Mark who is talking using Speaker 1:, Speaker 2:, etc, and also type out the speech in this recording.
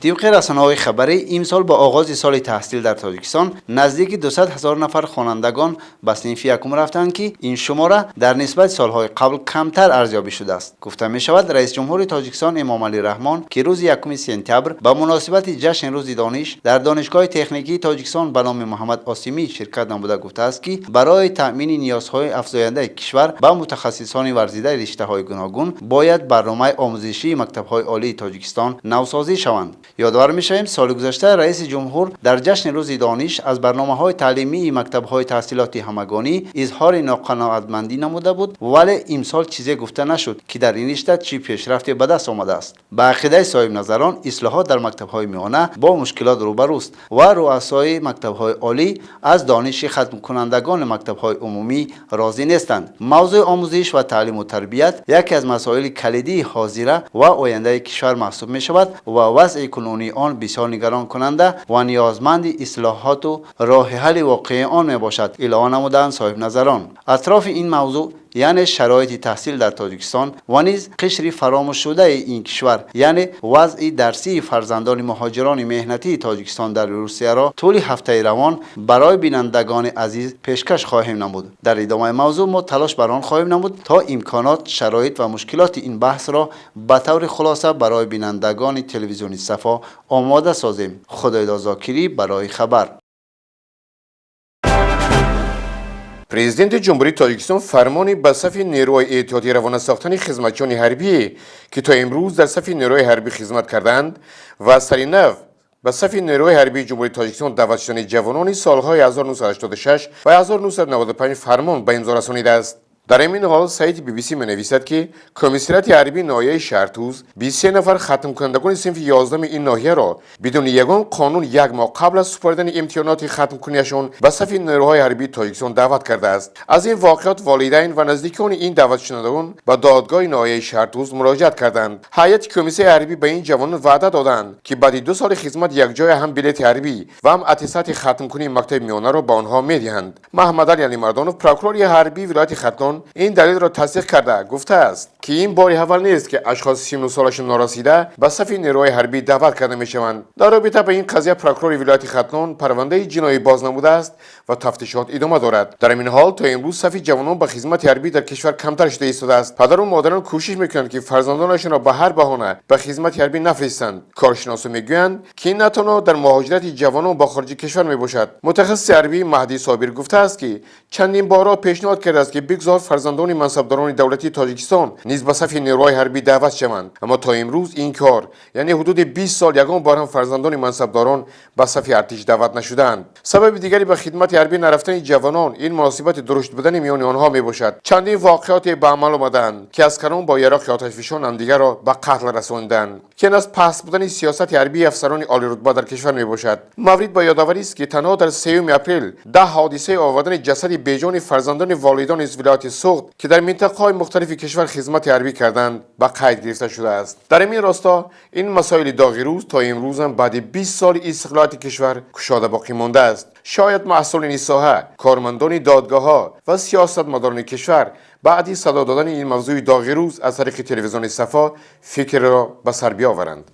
Speaker 1: Тибқи расонаҳои хабарӣ, имсол бо оғози соли таҳсил дар Тоҷикистон наздики 200 ҳазор нафар хонандагон ба синфи якум рафтанд, ки ин шумора дар нисбати солҳои қабл камтар арзёбӣ шудааст. Гуфта мешавад, раиси ҷумҳури Тоҷикистон Эмомалӣ Раҳмон, ки рӯзи 1 сентябр ба муносибати ҷашни Рӯзи дониш дар Донишгоҳи техникии Тоҷикистон ба номи Муҳаммад Осимӣ ширкат намуда, гуфтааст, ки барои таъмини ниёзҳои афзояндаи кишвар ба мутахассисони варзидаи риштаҳои гуногун бояд барномаи омӯзишии мактабҳои олии Тоҷикистон навсозӣ шаванд. Ёдовар мешавем, соли гузашта раиси ҷумҳур дар ҷашни Рӯзи дониш аз барномаҳои таълимии мактабҳои таҳсилоти ҳамагонӣ изҳори ноқаноатмандӣ намуда буд, вале имсол чизе гуфта нашуд, ки дар ин ришта чӣ пешрафте ба даст омадааст. Ба ақидаи соҳибназарон, ислоҳот дар мактабҳои миёна бо мушкилот рӯбарӯст ва рӯасои мактабҳои олӣ аз дониши хатмкунандагони мактабҳои умумӣ розӣ нестанд. Мавзӯи омӯзиш ва таълиму тарбият яке аз масоили калидии ҳозира ва ояндаи кишвар маҳсуб мешавад ва вазъи кунунии он бисёр нигаронкунанда ва ниёзманди ислоҳоту роҳи ҳалли воқеии он мебошад, илова намуданд соҳибназарон. Атрофи ин мавзӯъ, яъне шароити таҳсил дар Тоҷикистон ва низ қишри фаромӯшшудаи ин кишвар, яъне вазъи дарсии фарзандони муҳоҷирони меҳнатии Тоҷикистон дар Русияро тӯли ҳафтаи равон барои бинандагони азиз пешкаш хоҳем намуд. Дар идомаи мавзӯъ мо талош бар он хоҳем намуд, то имконот, шароит ва мушкилоти ин баҳсро ба таври хулоса барои бинандагони телевизиони Сафо омода созем. Худойдод Зокирӣ барои хабар.
Speaker 2: Президенти Ҷумҳурии Тоҷикистон фармони ба сафи нерӯҳои эҳтиётӣ равона сохтани хизматчиёни ҳарбие, ки то имрӯз дар сафи нерӯҳои ҳарбӣ хизмат карданд ва сари нав ба сафи нерӯҳои ҳарбии Ҷумҳурии Тоҷикистон даъват шудани ҷавонони солҳои 1986 ва 1995 фармон ба имзо расонидааст. Дар ҳамин ҳол сайти BBC менависад, ки комиссариати ҳарбии ноҳияи Шаҳртуз 23 нафар хатмкунандагони синфи 11 ин ноҳияро бидуни ягон қонун як моҳ қабл аз супоридани имтиҳоноти хатмкуниашон ба сафи нерӯҳои ҳарбии Тоҷикистон даъват кардааст. Аз ин воқеот волидайн ва наздикони ин даъватшунандагон ба додгоҳи ноҳияи Шаҳртуз муроҷиат карданд. Ҳайати комиссияи ҳарбӣ ба ин ҷавонон ваъда доданд, ки баъди 2 соли хизмат якҷоя ҳам билети ҳарбӣ ва ҳам аттестати хатмкунии мактаби миёнаро ба онҳо медиҳанд. Маҳмадали Алимардонов, прокурори ҳарбии вилояти Хатлон, ин далелро тасдиқ карда гуфтааст, ки ин бори аввал нест, ки ашхоси 39 солашон норасида ба сафи нерӯҳои ҳарбӣ даъват карда мешаванд. Дар робита ба ин қазия прокурори вилояти Хатлон парвандаи ҷиноӣ боз намудааст ва тафтишот идома дорад. Дар ҳамин ҳол то имрӯз сафи ҷавонон ба хизмати ҳарбӣ дар кишвар камтар шуда истодааст. Падару модарон кӯшиш мекунанд, ки фарзандонашонро ба ҳар баҳона ба хизмати ҳарбӣ нафиристанд. Коршиносо мегӯянд, ки ин на танҳо дар муҳоҷирати ҷавонон ба хориҷи кишвар мебошад. Мутахассиси ҳарбӣ Маҳдӣ Собир гуфтааст, ки чандин борҳо пешниҳод кардааст, ки бигзор фарзандони мансабдорони давлатии Тоҷикистон низ ба сафи нерӯҳои ҳарбӣ даъват шаванд, аммо то имрӯз ин кор, яъне ҳудуди 20 сол, ягон бор ҳам фарзандони мансабдорон ба сафи артиш даъват нашудаанд. Сабаби дигари ба хидмати ҳарбӣ нарафтани ҷавонон ин муносибати дурушт будани миёни онҳо мебошад. Чандин воқеоте ба амал омадаанд, ки аскарон бо яроқи оташфишон ҳамдигарро ба қатл расонидаанд, ки ин аз паст будани сиёсати ҳарбии афсарони олирутба дар кишвар мебошад. Маврид ба ёдоварист, ки танҳо дар 3 апрел 10 ҳодисаи овардани ҷасади беҷони фарзандони волидони вилояти Суғд, ки дар минтақаҳои мухталифи кишвар хизмати ҳарбӣ карданд, ба қайд гирифта шудааст. Дар ҳамин росто ин масоили доғи рӯз то имрӯзам баъди 20 соли истиқлолияти кишвар кушода боқӣ мондааст. Шояд маҳсулини соҳа, кормандони додгоҳҳо ва сиёсатмадорони кишвар баъди садо додани ин мавзӯи доғи рӯз аз тариқи телевизиони Сафо фикрро ба сар биёваранд.